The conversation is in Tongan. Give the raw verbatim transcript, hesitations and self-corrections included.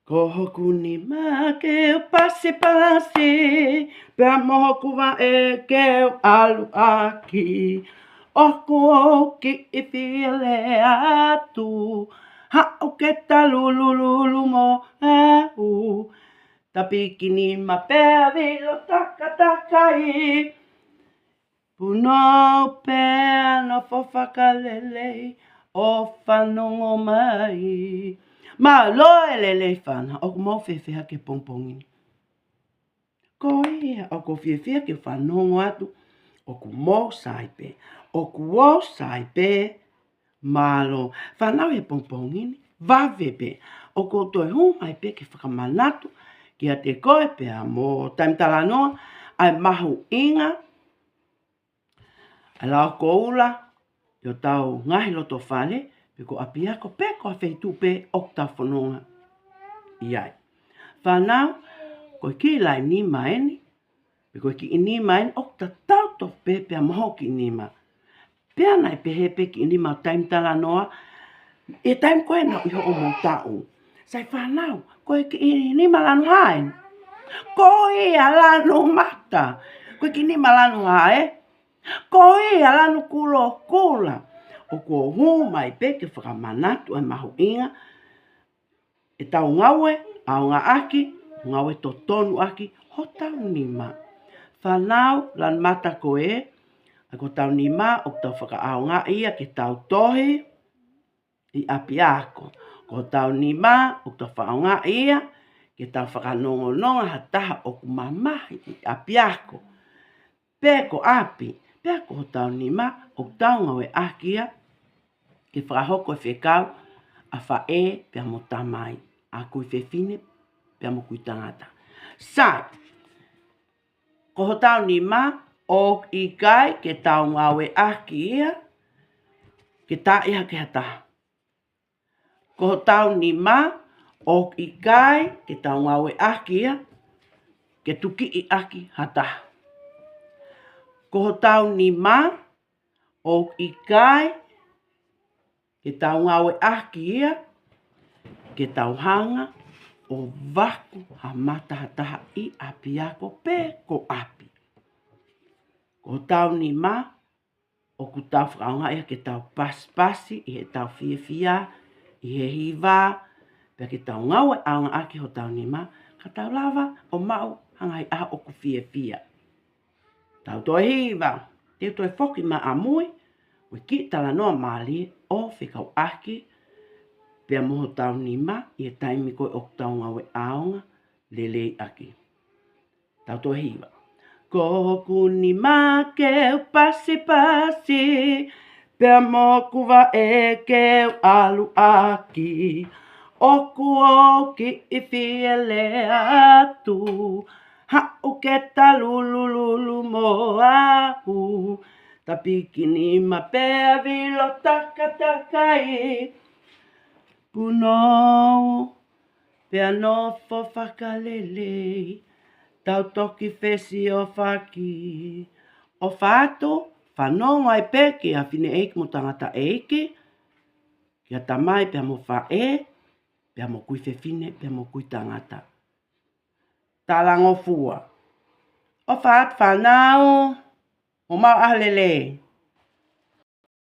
Ko hoku nima ke u pasipasi, pea mo hoku vaʻe ke u ʻalu ʻaki. ʻOku ou kiʻi fie lea atu, haʻu ke ta lulululu mo au. Ta piki nima pea vilo takatakai. Punou pea nofo fakalelei ʻo fanongo mai. Mālō e lelei fānau, ʻoku mou fiefia ki he pongipongi ni? Ko ia, ʻoku ou fiefia ke fanongo atu ʻoku mou sai pē, ʻoku ou sai pē. Mālō. Fānau, he pongipongi ni, vave pē, ʻoku ou toe hū mai pē ke fakamanatu kiate koe pea mo Taimi Talanoa ʻa e mahuʻinga ʻa e lao koula ʻi hotau ngaahi loto fale, pe ko ʻapiako, pe ko ha feituʻu pē ʻoku tau fononga ʻi ai. Fānau, ko e kiʻi laine mai eni, pe ko e kiʻi nima eni ʻoku tatau tofu pē pea mo hoʻo kiʻi nima. Pea naʻe pehē pē kiʻi nima ʻo Taimi Talanoa, ʻi he taimi ko ē naʻe ʻi hoʻomou taʻu. Sai fānau, ko e kiʻi nima lanu hā eni? Ko ia, lanu mata. Ko e kiʻi nima lanu hā ē? Ko ia, lanu kulokula. ʻOku ou hū mai pē ke fakamanatu ʻa e mahuʻinga ʻetau ngāue ʻaongaʻaki, ngāue totonuʻaki hotau nima. Fānau, lanu mata ko ē, ʻa ko hotau nima ʻoku tau fakaʻaongaʻi ia ke tau tohi ʻi ʻapiako. Ko hotau nima ʻoku tau fakaʻaongaʻi ia ke tau fakanongononga ha taha ʻoku mamahi ʻi ʻapiako, pe ko ʻapi. Pea ko hotau nima ʻoku tau ngāueʻaki ia ke fakahoko e fekau ʻa faʻē pea mo tamai, ʻa kui fefine pea mo kui tangata. Sai, ko hotau nima ʻoku ʻikai ke tau ngāueʻaki ia ke taaʻi hake ha taha. Ko hotau nima ʻoku ʻikai ke tau ngāueʻaki ia ke tukiʻi ʻaki ha taha. Ko hotau nima ʻoku ʻikai ke tau ngāueʻaki ia ke tau hanga ʻo vaku ha mata ha taha ʻi ʻapiako pe ko ʻapi. Ko hotau nima ʻoku tau fakaʻaongaʻi ia ke tau pasipasi ʻi heʻetau fiefia, ʻi he hiva, pea ke tau ngāue ʻaongaʻaki hotau nima, ka tau lava ʻo maʻu ha ngaahi ʻaho ʻoku fiefia. Tau toe hiva, te u toe foki mai ʻamui mo e kiʻi talanoa mālie ʻo fekauʻaki pea mo hotau nima ʻi he taimi ko ē ʻoku tau ngāue ʻaonga lelei ʻaki. Tau toe hiva. Ko hoku nima ke u pasipasi, pea mo hoku vaʻe ke u ʻalu ʻaki. ʻOku ou kiʻi fie lea atu, haʻu ke ta lulululu mo au. Ta piki nima pea vilo takatakai. Punou pea nofo fakalelei, tau toki fesiofaki. ʻOfa atu, fanongo ai pē ki he fineʻeiki mo tangataʻeiki, ki he tamai pea mo faʻē, pea mo kui fefine pea mo kui tangata. Talangofua. ʻOfa atu fānau, mou maʻu ʻaho lelei.